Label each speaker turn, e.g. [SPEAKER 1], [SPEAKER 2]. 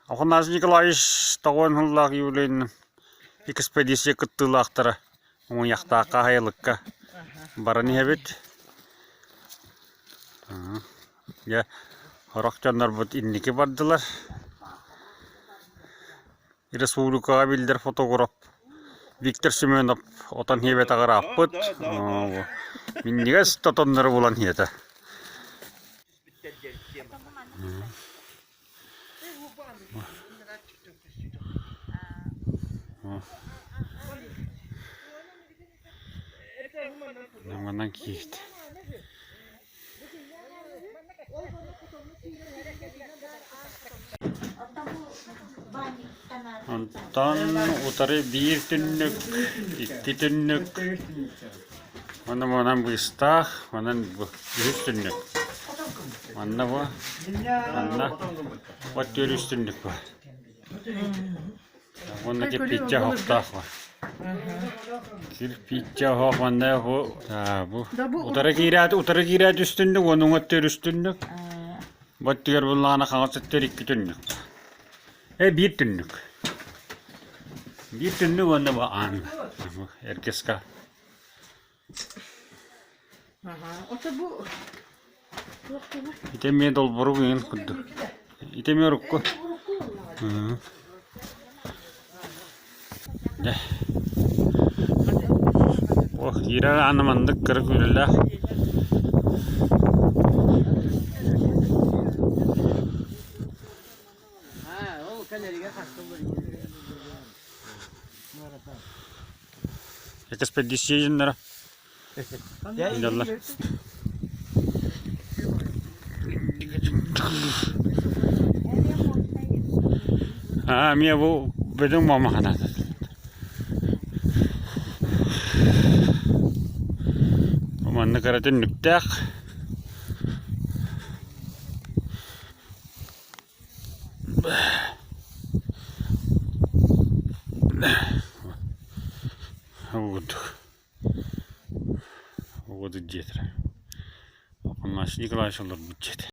[SPEAKER 1] Афанасий Николаевич тоҕуон сыллаах юбилейынан экспедиция кыттыылаахтара Умуйахтаахха аһайылыкка баран иһэбит. Дьэ, сорох дьоннорбут инники бардылар. Республикаҕа биллэр фотограф Виктор Семенов отон сиэбэтэҕэр ааппыт. Минньигэс да отоннору булан сиэтэ. Манан киирдэ. Онтон утары биир түннүк, икки түннүк, уонна манан быыстаах, манан үһүс түннүк. Манна бу, манна от үс түннүк бар. Уонна кирпииччэ оһохтоох бар. Кирпииччэ оһох манна бу, бу утары киирээт, утары киирээт үс түннүк, уонна уҥа өттүгэр үс түннүк. Бу өттүгэр буллаҕына хаҥас өттүгэр икки түннүк. Э, биир түннүк. Биир түннүк уонна бу аан. Эргиска. Ити эмиэ долборук иҥин курдук. Ити эмиэ урукку. Дьэ. Ох, киирэр аана маннык кыра күүлэлээх. Экспедиция дьонноро дьоннор. Аа, эмиэ бу бөдөҥ мамахана. Манна кыра түннүктээх. Курдук Оҕо дьиэтэ Афанасий Николаевич олорбут дьиэтэ.